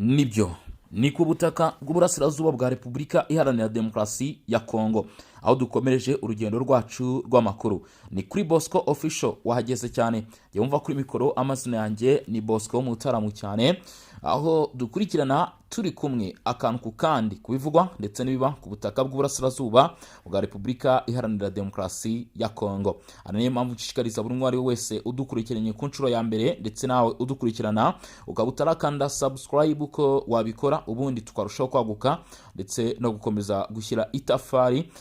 Nibyo, ni ku butaka bw'uburasirazuba bwa Repubulika Iharanira Demokarasi ya Kongo aho dukomereje urugendo rwacu rw'amakuru. Ni kuri Bosco Official, wahageze cyane. Yumva kuri mikoro, amazina yanjye ni Bosco Mutaramu cyane, aho dukurikirana turi kumwe akantu ku kandi ku bivugwa ndetse n'ibiba ku butaka bw'uburasirazuba bwa Repubulika Iharanira Demokarasi ya Kongo. Aha niyo mpamvu nshishikariza buri umwe ari we wese udukurikiranye ku nshuro ya mbere, ndetse nawe udukurikirana ukaba utarakanda subscribe, ko wabikora, ubundi tukarushaho kwaguka ndetse no gukomeza gushyira itafari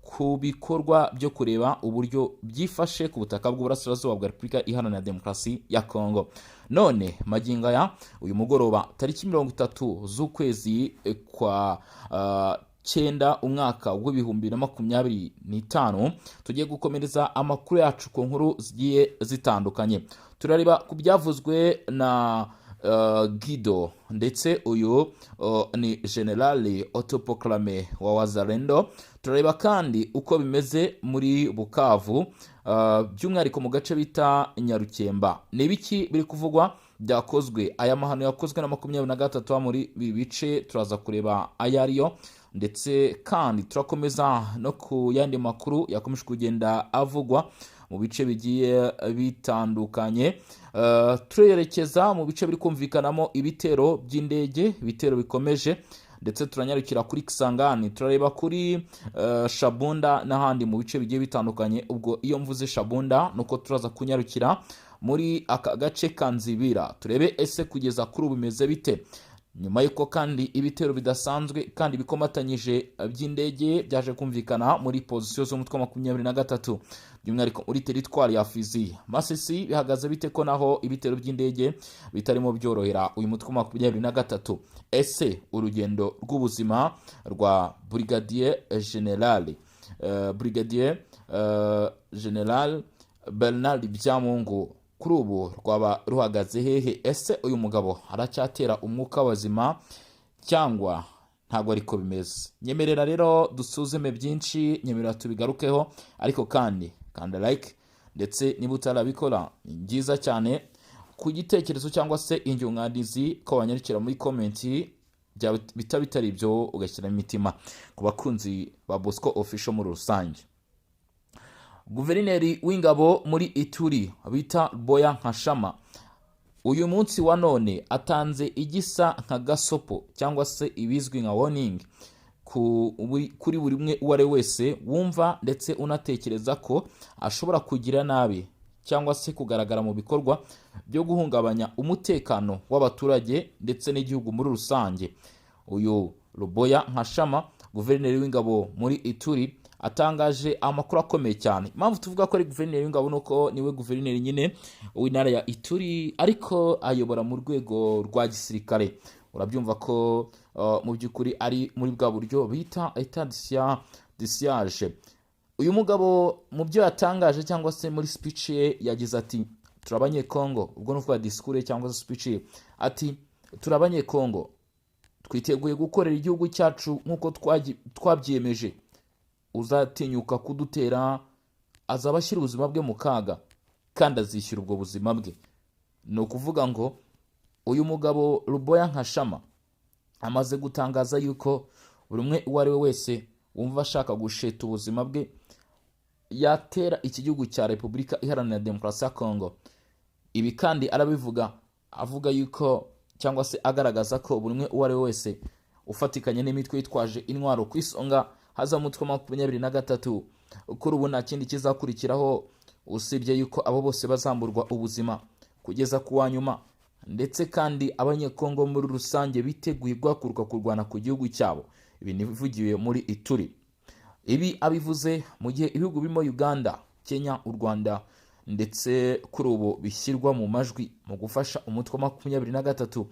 ku bikorwa byo kureba uburyo byifashe ku butaka bw'uburasirazuba bwa Repubulika Iharanira Demokarasi ya Kongo. None magingo aya, uyu mugoroba, tariki 30 z'ukwezi kwa cyenda, umwaka w'2025, tugiye gukomereza amakuru yacu ku nkuru zigiye zitandukanye. Turareba ku byavuzwe na Guido, ndetse uyu ni general autoproclamé wa Wazalendo. Turareba kandi uko bimeze muri Bukavu, by'umwihariko mu gace bita Nyarukemba. Ni ibiki biri kuvugwa byakozwe? Aya mahano yakozwe na 23 muri ibi bice, turaza kureba ayo ariyo, ndetse kandi turakomeza no ku yandi makuru yakomeje kugenda avugwa mu bice bigiye bitandukanye. Turerekeza mu bice biri kumvikanamo ibitero by'indege, ibitero bikomeje, ndetse turanyarukira kuri Kisangani, turareba kuri Shabunda n'ahandi mu bice bigiye bitandukanye. Ubwo iyo mvuze Shabunda, nuko turaza kunyarukira muri aka gace ka Nzibira, turebe ese kugeza kuri ubu bimeze bite, nyuma y'uko kandi ibitero bidasanzwe kandi bikomatanyije by'indege byaje kumvikana muri position z'umutwe wa 23, by'umwihariko muri teritwari ya Fizi. Masisi bihagaze bite, ko naho ibitero by'indege bitarimo byorohera uyu mutwe wa 23? Ese urugendo rw'ubuzima rwa Brigadier General Bernard Byamungu kuri ubu rwaba ruhagaze hehe? Ese uyu mugabo aracyatera umwuka w'abazima cyangwa ntabwo ariko bimeze? Nyemerera rero dusuzume byinshi, nyemerera tubigarukeho, ariko kandi kanda like, ndetse niba utarabikora ni byiza cyane ku gitekerezo cyangwa se inyunganizi ko wanyarukira muri comment, bitaba bitari ibyo ugashyiramo imitima ku bakunzi ba Bosco Official muri rusange. Guverineri w'ingabo muri Ituri bita Boya Nkashama, uyu munsi wa none atanze igisa nka gasopo cyangwa se ibizwi nka warning kuri buri umwe uwo ari we wese wumva ndetse unatekereza ko ashobora kugira nabi cyangwa se kugaragara mu bikorwa byo guhungabanya umutekano w'abaturage ndetse n'igihugu muri rusange. Uyu Ruboya Nkashama, guverineri w'ingabo muri Ituri, atangaje amakuru akomeye cyane. Impamvu tuvuga ko ari guverineri w'ingabo ni uko niwe guverineri nyine w'intara ya Ituri, ariko ayobora mu rwego rwa gisirikare. Urabyumva ko mu by'ukuri ari muri bwa buryo bita état de siège. Uyu mugabo mu byo yatangaje cyangwa se muri speech ye yagize ati: "Turi Abanyekongo." Ubwo ni ukuvuga discours cyangwa se speech ye, ati: "Turi Abanyekongo, twiteguye gukorera igihugu cyacu nk'uko twabyiyemeje. Uzatinyuka kudutera azaba ashyira ubuzima bwe mu kaga kandi azishyura ubwo buzima bwe." Ni ukuvuga ngo uyu mugabo Ruboya Nkashama amaze gutangaza yuko buri umwe uwo ari we wese wumva ashaka gusheta ubuzima bwe yatera iki gihugu cya Repubulika Iharanira Demokarasi ya Kongo. Ibi kandi arabivuga avuga yuko cyangwa se agaragaza ko buri umwe uwo ari we wese ufatikanye n'imitwe yitwaje intwaro, ku isonga haza umutwe wa 23, kuri ubu nta kindi kizakurikiraho usibye yuko abo bose bazamburwa ubuzima kugeza ku wa nyuma, ndetse kandi Abanyekongo muri rusange biteguye guhaguruka kurwana ku gihugu cyabo. Ibi nibivugiwe muri Ituri. Ibi abivuze mu gihe ibihugu birimo Uganda, Kenya, u Rwanda ndetse kuri ubu bishyirwa mu majwi mu gufasha umutwe wa 23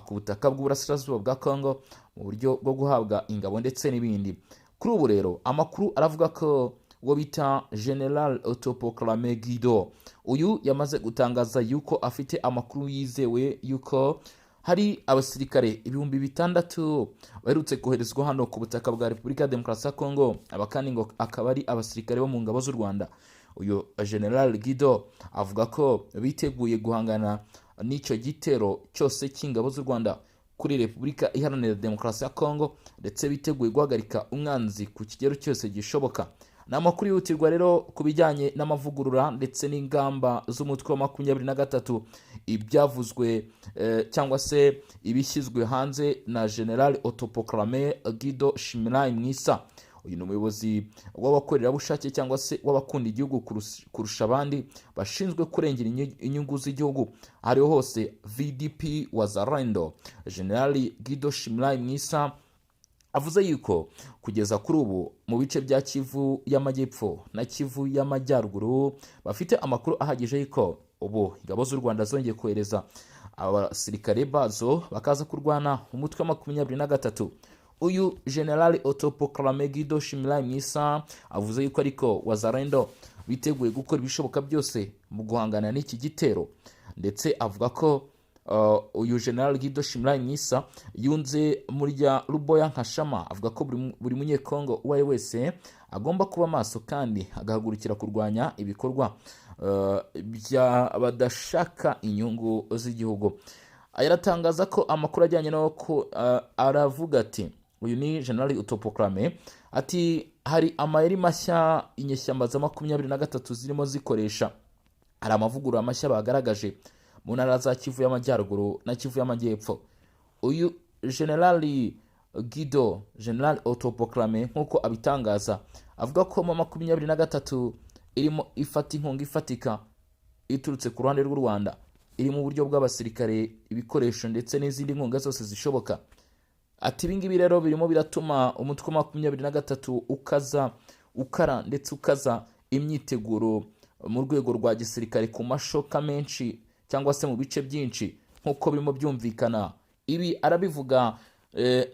ku butaka bw'uburasirazuba bwa Congo mu buryo bwo guhabwa ingabo ndetse n'ibindi. Kuri ubu rero amakuru aravuga ko uwo bita General autoproclamé Guido, uyu yamaze gutangaza yuko afite amakuru yizewe yuko hari abasirikare 6000 baherutse koherezwa hano ku butaka bwa Repubulika ya Demokarasi ya Kongo. Aba kandi ngo akaba ari abasirikare bo mu ngabo z'u Rwanda. Uyu General Guido avuga ko biteguye guhangana n'icyo gitero cyose cy'ingabo z'u Rwanda. kuri Repubulika Iharanira Demokarasi ya Kongo, ndetse biteguye guhagarika umwanzi ku kigero cyose gishoboka. Ni amakuru yihutirwa rero ku bijyanye n'amavugurura ndetse n'ingamba z'umutwe wa 23, ibyavuzwe cyangwa se ibishyizwe hanze na General Autoproclamé Guido Shimirai Mwisa. Uyu ni umuyobozi w'abakorerabushake cyangwa se w'abakunda igihugu kurusha abandi, bashinzwe kurengera inyungu z'igihugu aho ariho hose, VDP Wazalendo. General Guido Shimirai Mwisa avuze yuko kugeza kuri ubu mu bice bya Kivu y'Amajyepfo na Kivu y'Amajyaruguru bafite amakuru ahagije yuko ubu ingabo z'u Rwanda zongeye kohereza abasirikare bazo bakaza kurwana umutwe wa 23. Uyu General Autoproclamé Guido Shimirai Mwisa avuze yuko ariko Wazalendo biteguye gukora ibishoboka byose mu guhangana n'iki gitero, ndetse avuga ko uyu General Guido Shimirai Mwisa yunze muri rya Ruboya Nkashama, avuga ko buri Munyekongo uwo ari wese agomba kuba maso kandi agahagurukira kurwanya ibikorwa badashaka inyungu z'igihugu. Aratangaza ko amakuru ajyanye no ku aravuga ati, uyu ni General Autoproclamé, ati hari amayeri mashya inyeshyamba za 23 zirimo zikoresha, hari amavugurura mashya bagaragaje mu ntara za Kivu y'Amajyaruguru na Kivu y'Amajyepfo. Uyu General Guido, General Autoproclamé, nk'uko abitangaza, avuga ko mu 23 irimo ifata inkunga ifatika iturutse ku ruhande rw'u Rwanda, iri mu buryo bw'abasirikare, ibikoresho ndetse n'izindi nkunga zose zishoboka. Ati ibingibi rero birimo biratuma umutwe wa 23 ukaza ukara ndetse ukaza imyiteguro mu rwego rwa gisirikare ku mashoka menshi cyangwa se mu bice byinshi, nk'uko birimo byumvikana. Ibi arabivuga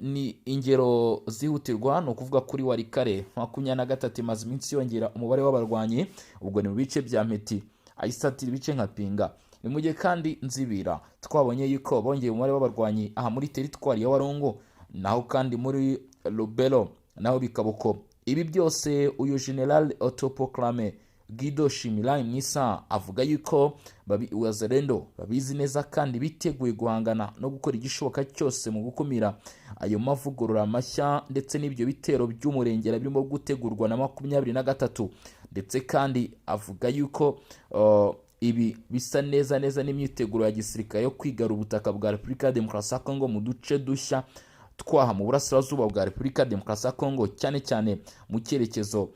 ni ingero zihutirwa, ni ukuvuga kuri Walikale, 23 imaze iminsi yongera umubare w'abarwanyi, ubwo ni mu bice bya Meti ayisatira ibice nka Pinga. Ni mu gihe kandi Nzibira twabonye yuko bongeye umubare w'abarwanyi aha muri teritwari ya Walungu, naho kandi muri Lubero naho bikaba uko. Ibi byose uyu General Autoproclamé Guido Shimirai Mwisa avuga yuko Wazalendo babizi neza kandi biteguye guhangana no gukora igishoboka cyose mu gukumira ayo mavugurura mashya ndetse n'ibyo bitero by'umurengera birimo gutegurwa na 23. Ndetse kandi avuga yuko ibi bisa neza neza n'imyiteguro ya gisirikare yo kwigarura ubutaka bwa Repubulika ya Demokarasi ya Kongo mu duce dushya twaha mu burasirazuba bwa Repubulika ya Demokarasi ya Kongo, cyane cyane mu cyerekezo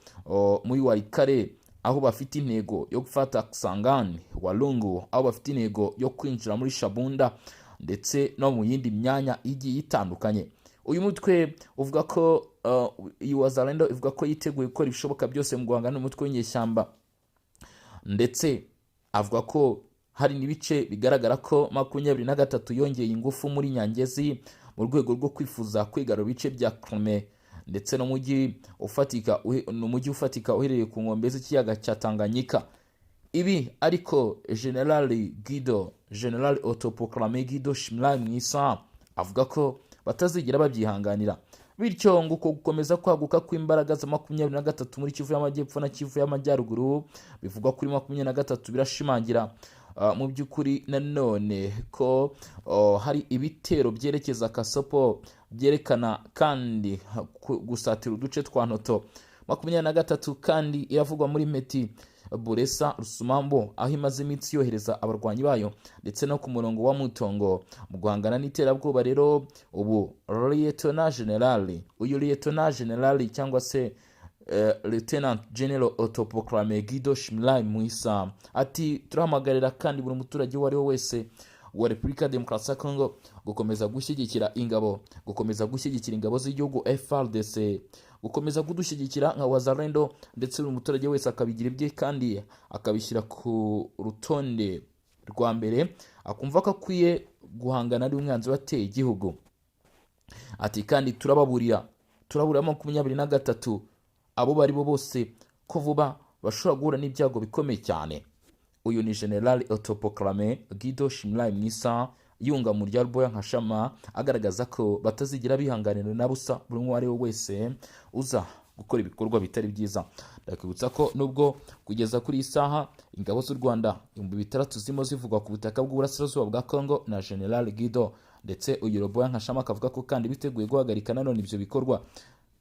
muri Walikale, aho bafite intego yo gufata Kisangani, Walungu, aho bafite intego yo kwinjira muri Shabunda ndetse no mu yindi myanya igiye itandukanye. Uyu mutwe uvuga ko iyi Wazalendo ivuga ko yiteguye gukora ibishoboka byose mu guhangana n'umutwe w'inyeshyamba, ndetse avuga ko hari n'ibice bigaragara ko 23 yongeye ingufu muri Nyangezi mu rwego rwo kwifuza kwigarura ibice bya Krome ndetse n'umujyi ufatika, n'umujyi ufatika uherereye ku nkombe z'ikiyaga cya Tanganyika. Ibi ariko General Guido, General Autoproclamé Guido Shimirai Mwisa, avuga ko batazigera babyihanganira. Bityo ngo uko gukomeza kwaguka kw'imbaraga za 23 muri Kivu y'Amajyepfo na Kivu y'Amajyaruguru bivugwa kuri 23 birashimangira mu by'ukuri nanone ko hari ibitero byerekeza Kasopo, byerekana kandi gusatira uduce twa Ntoto. 23 kandi iravugwa muri Meti, Buresa, Rusumambo, aho imaze iminsi yohereza abarwanyi bayo, ndetse no ku murongo wa Mutongo mu guhangana n'iterabwoba. Rero ubu Lieutenant General, uyu Lieutenant General cyangwa se Lieutenant General Autoproclamé Guido Shimirai Mwisa, ati turahamagarira kandi buri muturage uwo ari we wese wa Repubulika ya Demokarasi ya Kongo gukomeza gushyigikira ingabo, gukomeza gushyigikira ingabo z'igihugu FARDC, gukomeza kudushyigikira nka Wazalendo, ndetse buri muturage wese akabigira ibye kandi akabishyira ku rutonde rwa mbere, akumva ko akwiye guhangana n'umwanzi wateye igihugu. Ati kandi turababurira, turaburira 23 abo bari bo bose ko vuba bashobora guhura n'ibyago bikomeye cyane. Uyu ni General Autoproclamé Guido Shimirai Mwisa yunga mu rya Rboya Nkashama, agaragaza ko batazigera bihanganira na busa buri umwe uwo ari we wese uza gukora ibikorwa bitari byiza. Ndakwibutsa ko nubwo kugeza kuri iyi saha ingabo z'u Rwanda 6000 zirimo zivugwa ku butaka bw'uburasirazuba bwa Congo na General Guido Ndetse uyu Roboya Nkashama akavuga ko kandi biteguye guhagarika nanone ibyo bikorwa.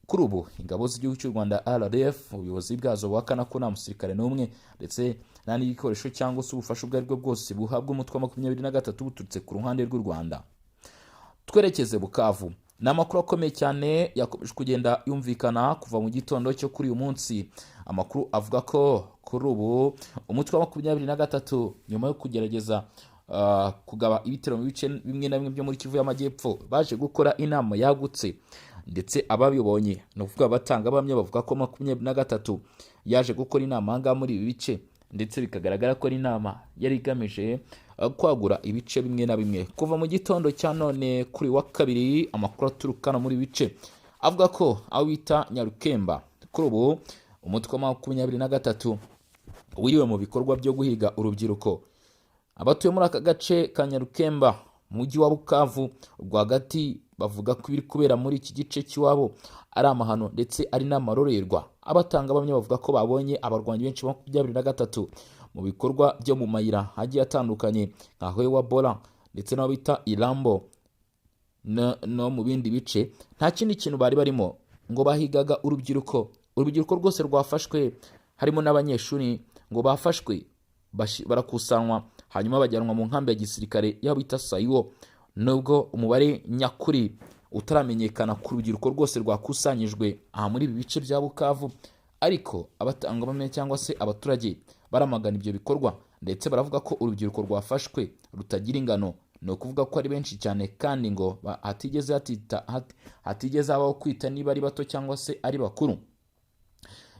Kuri ubu ingabo z'igihugu cy'u Rwanda RDF, ubuyobozi bwazo buhakana ko nta musirikare n'umwe ndetse nta n'igikoresho cyangwa se ubufasha ubwo aribwo bwose buhabwa umutwe wa 23 buturutse ku ruhande rw'u Rwanda. Twerekeze Bukavu. Ni amakuru akomeye cyane yakomeje kugenda yumvikana kuva mu gitondo cyo kuri uyu munsi. Amakuru avuga ko kuri ubu umutwe wa 23, nyuma yo kugerageza kugaba ibitero mu bice bimwe na bimwe byo muri Kivu y'Amajyepfo, baje gukora inama yagutse. Ndetse ababibonye, ni ukuvuga abatangabuhamya, bavuga ko 23 yaje gukora inama aha ngaha muri ibi bice, ndetse bikagaragara ko ari inama yari igamije kwagura ibice bimwe na bimwe. Kuva mu gitondo cya none kuri wa kabiri, amakuru aturuka hano muri bice avuga ko aho bita Nyarukemba, kuri ubu umutwe wa 23 wiriwe mu bikorwa byo guhiga urubyiruko. Abatuye muri aka gace ka Nyarukemba mu mujyi wa Bukavu rwagati bavuga ko ibiri kubera muri iki gice cy'iwabo ari amahano ndetse ari n'amarorerwa. Abatanga bamwe bavuga ko babonye abarwanyi benshi 23 mu bikorwa byo mu mayira agiye atandukanye nka Hewa Bora ndetse n'aho bita Irambo no mu bindi bice. Nta kindi kintu bari barimo, ngo bahigaga urubyiruko. Urubyiruko rwose rwafashwe, harimo n'abanyeshuri, ngo bafashwe barakusanywa, hanyuma bajyanwa mu nkambi ya gisirikare y'aho bita Sayiwo. Nubwo umubare nyakuri utaramenyekana ku rubyiruko rwose rwakusanyijwe aha muri ibi bice bya Bukavu, ariko abatangabuhamya cyangwa se abaturage baramagana ibyo bikorwa, ndetse baravuga ko urubyiruko rwafashwe rutagira ingano, ni ukuvuga ko ari benshi cyane, kandi ngo hatigeze habaho kwita niba ari bato cyangwa se ari bakuru.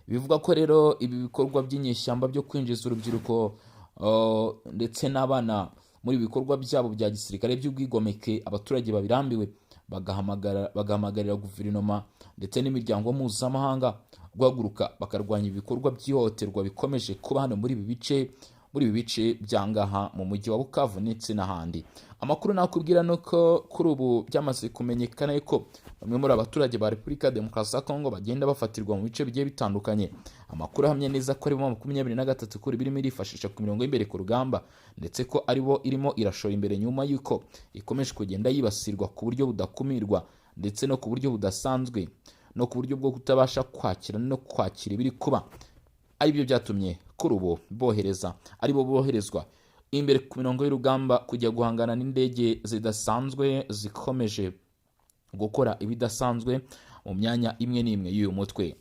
Bivuga ko rero ibi bikorwa by'inyeshyamba byo kwinjiza urubyiruko ndetse n'abana muri ibi bikorwa byabo bya gisirikare by'ubwigomeke, abaturage babirambiwe, bagahamagarira guverinoma ndetse n'imiryango mpuzamahanga guhaguruka bakarwanya ibikorwa by'ihohoterwa bikomeje kuba hano muri ibi bice byangaha mu mujyi wa Bukavu ndetse n'ahandi. Amakuru nakubwira ni uko kuri ubu byamaze kumenyekana ko bamwe muri abaturage ba Repubulika ya Demokarasi ya Kongo bagenda bafatirwa mu bice bigiye bitandukanye. Amakuru ahamya neza ko aribo 23 kuri birimo irifashisha ku mirongo y'imbere ku rugamba, ndetse ko aribo irimo irashora imbere nyuma y'uko ikomeje kugenda yibasirwa ku buryo budakumirwa, ndetse no ku buryo budasanzwe, no ku buryo bwo kutabasha kwakira no kwakira ibiri kuba, aribyo byatumye kuri ubu bohereza aribo boherezwa imbere ku mirongo y'urugamba kujya guhangana n'indege zidasanzwe zikomeje gukora ibidasanzwe mu myanya imwe n'imwe y'uyu mutwe.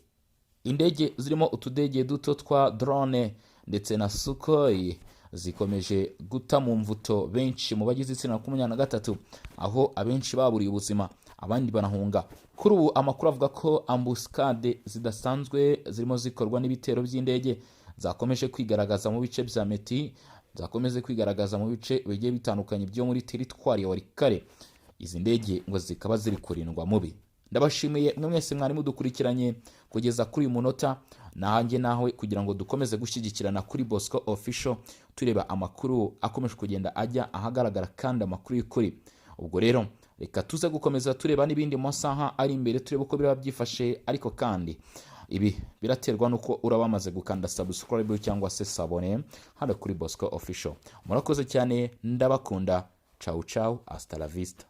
Indege zirimo utudege duto twa drone ndetse na Sukhoi zikomeje guta mu mvuto benshi mu bagize itsinda 23, aho abenshi baburiye ubuzima, abandi banahunga. Kuri ubu amakuru avuga ko embuscade zidasanzwe zirimo zikorwa n'ibitero by'indege zakomeje kwigaragaza mu bice bya Meti, zakomeje kwigaragaza mu bice bigiye bitandukanye byo muri teritwari ya Walikale. Izi ndege ngo zikaba ziri kurindwa mubi. Ndabashimiye mwe mwese mwari mudukurikiranye kugeza kuri uyu munota. Nanjye nawe kugira ngo dukomeze gushyigikirana kuri Bosco Official, tureba amakuru akomeje kugenda ajya ahagaragara kandi amakuru y'ukuri. Ubwo rero reka tuze gukomeza tureba n'ibindi mu masaha ari imbere, turebe uko biraba byifashe. Ariko kandi ibi biraterwa n'uko uraba wamaze gukanda subscribe cyangwa se s'abonner hano kuri Bosco Official. Murakoze cyane, ndabakunda. Ciao ciao, hasta la vista.